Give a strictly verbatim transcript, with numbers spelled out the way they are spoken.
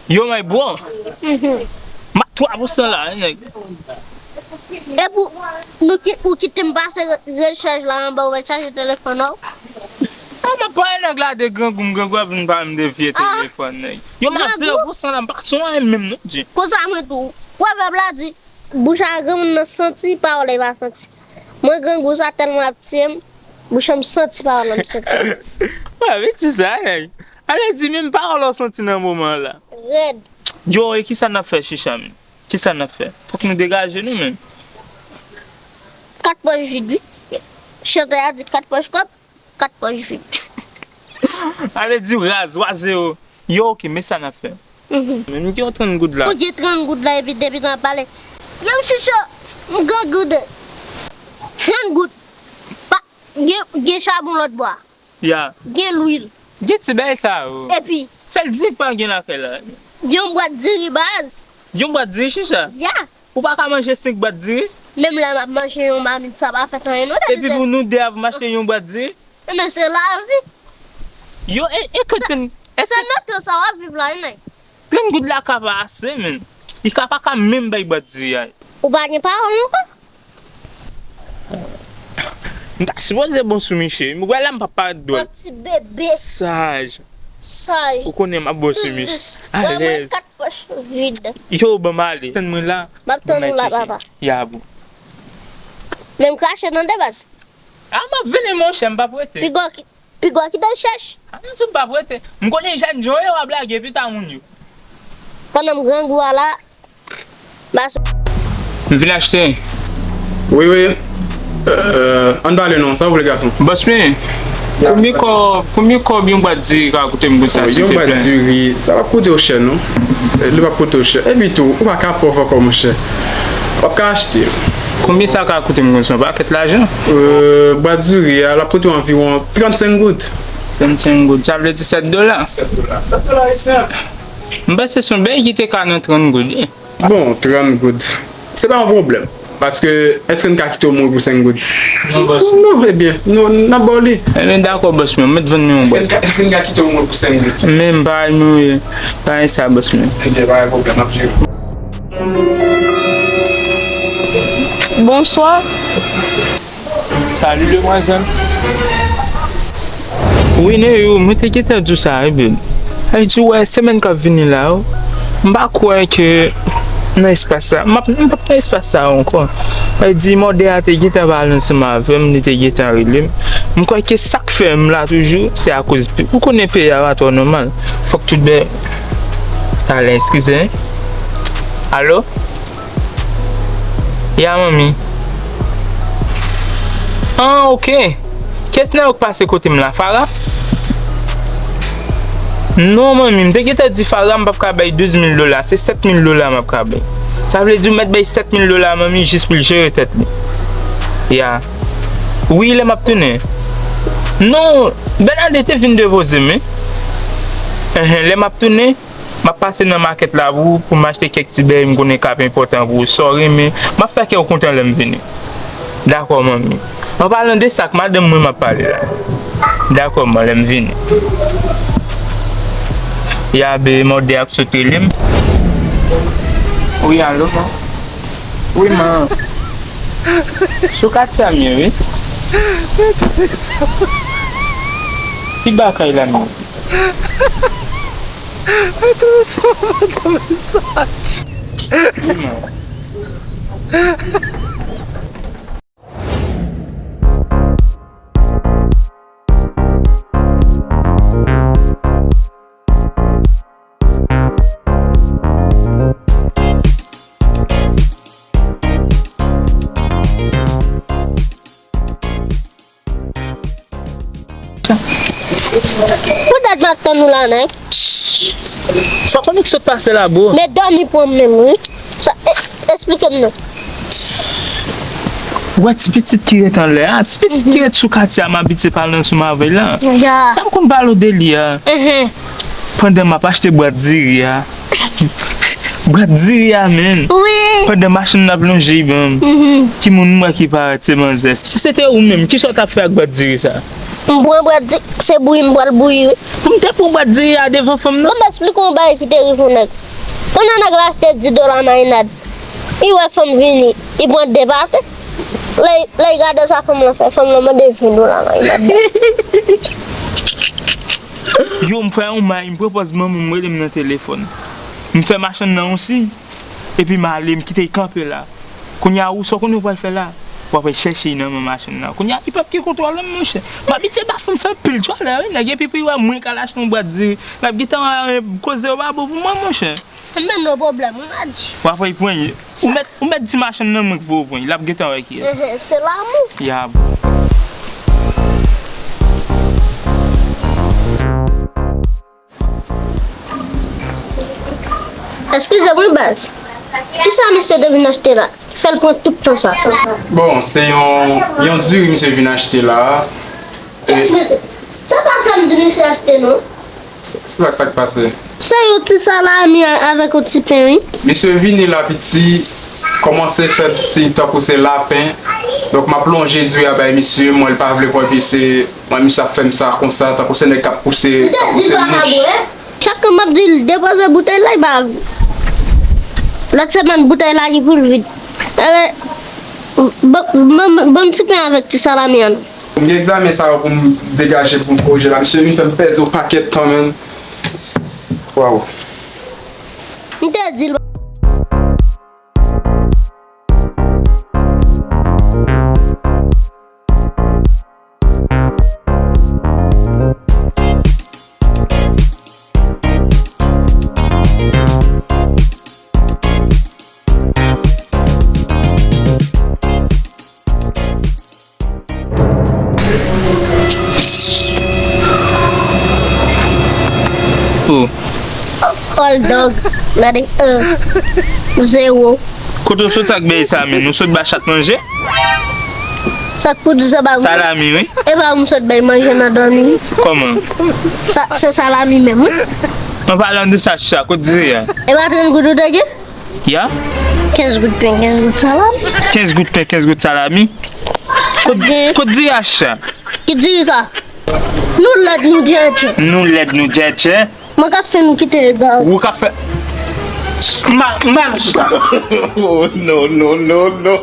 Yo, my bro. M ak twa pou san la, wi, nèg. Epi, nou ki, ou kite m pase re-, rechaj la anba, ou mèt chaje telefòn ou. A, m ap pale nèg la de grangou, m grangou ap vin pale m de vye telefòn, nèg. Yo, m a zewo pou san la, m pa sou anyen menm, non, Dje. Konsa, mwen tou. Pwovèb la di, bouch a granmoun nan santi, pawòl li pa santi. Mwen, grangou sa tèlman ap tiye m, bouch an m santi pawòl la, m santi. Wè, wi, ti sa, nèg. Ale di, menm pawòl ou santi nan moman la. Rèd. Yo, e kisa n ap fè, Chicha, menm? Kisa n ap fè? Fòk nou degaje nou, menm. Kat pòch vid, wi. Chantè a di kat pòch kòb, kat pòch vid. Ale di w raz, w a zewo. Yo, oke, men sa n ap fè. Men m gen yon trant goud la. Ou gen trant goud la, epi depi tan ap pale. Yo, m Chicha, m gen goud. Trant goud. Pa, gen, gen chabon lòt bò a. Ya. Gen lwil. Gen ti bagay sa yo. Epi? Sèl di k pa gen lakay la. Yon bwat diri baz. Yon bwat diri, Chicha? Ya. Ou pa ka manje senk bwat diri? Menm lè m ap manje yon mamit, sa pa fè anyen non, depi se. Epi pou nou de ap mache yon bwat diri? Men se lavi. Yo, e, e kote n, èske se nan tan sa w ap viv la, wi, nèg. Trant goud la ka pa ase, men. Li ka pa ka menm bay bwat diri a. Ou pa gen pawòl ankò? M ta sipoze bon sou misye. M wè la m pa parèt dwòl. Yon ti bebe. Saj. Saj. Ou konnen m ap bon sou misye. Dous, dous. Wè mwen alèz. Kat pòch vid. Yo, ban m ale. Tann mwen la. M ap tann ou la, papa. Ya, bro. Men m krache tande baz. A, m ap vini, monchè, m p ap rete. Piga w ki-, piga w kite l chèch. A, non, tou m p ap rete. M konnen jèn jan w ye, w ap lage pita moun yo. Pandan m grangou a la, bas. M vin achte. Wi, wi. Euh, ann pale non, sa w vle, gason? Bòs mwen, konbyen kòb, konbyen kòb yon bwat diri ka koute m konsa, silvouplè? Yon bwat diri, sa p ap koute w chè, non. Li p ap koute w chè. Epi tou, ou pa ka pòv ankò, monchè. W ap ka achte. Konbyen sa ka koute m konsa? Yon pakèt lajan? Euh, bwat diri a, l ap koute w anviwon trannsenk goud. Trannsenk goud, sa vle di sèt dola? Sèt dola. Sèt dola ayisyen. M panse se yon bèy ki te ka nan trant goud, wi. Bon, trant goud. Se pa yon pwoblèm. Paske, èske n ka kite w mouri pou senk goud? Non, bòs. Non, ebyen, nou, n ap ba w li. Ebyen, dakò, bòs mwen, mèt vann mwen yon bwat. Èske n ka, èske n ka kite w mouri pou senk goud? Men, m pa mouri. Pa gen sa, bòs mwen. Ebyen, pa gen pwoblèm, n ap jere. Bonswa. Salut, demwazèl. Wi, Neyou, mwen te gentan di w sa, wi, babe. Sa vle di, w wè, semèn k ap vini la, wi, m pa kwè ke nan espas sa, m ap, m p ap nan espas sa ankò. Sa vle di, mòde a te gentan pale ansanm avè m, li te gentan rele m. M kwè ke sa k fè m la toujou, se akoz, ou konnen peyi a pa twò nòmal. Fòk tout bè-, talè, eskize, wi. Alo? Ya, manmi. An, oke. Kiyès nan yo k pase kote m la? Farah? Non, manmi, m te gentan di Farah m p ap ka bay douz mil dola. Se sèt mil dola m ap ka bay. Sa vle di w mèt bay sèt mil dola manmi jis pou l jere tèt li. Ya. Wi, lè m ap tounen. Non, Bernadette te vin depoze m, wi. Enhen, lè m ap tounen, m ap pase nan makèt la pou, pou m achte kèk ti bèy m konnen k ap enpòtan pou ou. Sa w renmen, m ap fè kè w kontan lè m vini. Dakò, manmi. An palan de sa, k madanm mwen m ap pale la. Dakò, man, lè m vini. Ya, be, mòde a k sot rele m. Wi, alo, man. Wi, man. Sou katye a m ye, wi. Ki bagay la, man? Mwen te resevwa de mesaj. Poutèt m ap tann ou la, nèg. Sa konnen ki sot pase la, bro? Men dòmi pran m menm, wi. Sa, e, esplike m non. Ou wè ti pitit ki ret anlè a? Ti pitit ki ret sou katye a, m abitye pale ansanm avè l la. Ya. Sa m konn pale w de li a? Pandan m ap achte bwat diri a. Bwat diri a, menn. Wi. Pandan machann nan ap lonje l ban m. Mhm. Ki moun m wè ki parèt se manzè. Si se te ou menm, kisa w t ap fè ak bwat diri sa? M pran bwat diri, se bouyi m pral bouyi wi. Pou m te pran bwat diri a devan fanm nan? Bon, m esplike w yon bagay ki te rive yon nèg. Pandan nèg la achte dis dola marinad, li wè fanm vini, li pran de pate. Lè, lè l gade sa fanm lan fè, fanm lan mande ven dola marinad. Yo, m fè yon may, m pran pòz manman m rele m nan telefòn. M fè machann nan yon siy. Epi m ale, m kite l kanpe la. Kounye a, ou sa w konnen w pral fè la? W ap al chèche l nan men machann nan. Kounye a, li p ap gen kontwòl non, monchè. M abitye ba fanm sa anpil tchwalè, wi. Nèg epi pou l wè mwen k al achte yon bwat diri, l ap gentan wè koze yo pa bon pou mwen, monchè. Men no pwoblèm, wi, Madji. W ap al pran l. Ou mèt, ou mèt di machann nan mwen k voye w pran l. L ap gentan wè kiyès. Ehe, se lanmou. Ya bon. Eskize m wi baz. Kisa misye te vin achte la? Ki fè l pran tout tan sa? Bon, se yon, yon diri misye vin achte la. E kèt mesye, se pa sa m di misye achte non. Se, se pa sa k pase. Se yon ti salami a-, avèk yon ti pen wi. Misye vini la piti, kòmanse fè m siy tankou se lapen. Donk m ap lonje diri a bay misye, m wè l pa vle pran epi se Mwen, misye ap fè m sa konsa, tankou se nèg k ap pouse, tankou se mouch. Chak tan m ap di l, depoze boutèy la, li pa vle. Lòt semèn, boutèy la gen pou l vid. Ebyen, ban, ban, ban m ti pen avèk ti salami an. M gen egzamen sa yo pou m degaje, pou m korije la. Misye vin fè m pèdi yon pakèt tan, menn. Waw. M te di l. Oh. All dog. Gade, un. Zéro. Kote w soti ak bèy sa, men? Nou sot ba chat manje? Sa k pou di sa ba ou? Salami, wi. E ba ou m sot bèy manje nan dòmi? Kòman? Sa, se salami menm, wi. An palan de sa, chat, kote diri a? E pa trant goud ou te gen? Ya? Kenz goud pen, kenz goud salami. Kenz goud pen, kenz goud salami. Kot, gen, kot diri a, chat? Ki diri sa? Nou lèd, nou djèdjè. Nou lèd, nou djèdjè. Mwen ka fè nou kite egare. Ou ka fè. Ma, ma nou chita. Oh, no, no, no, no.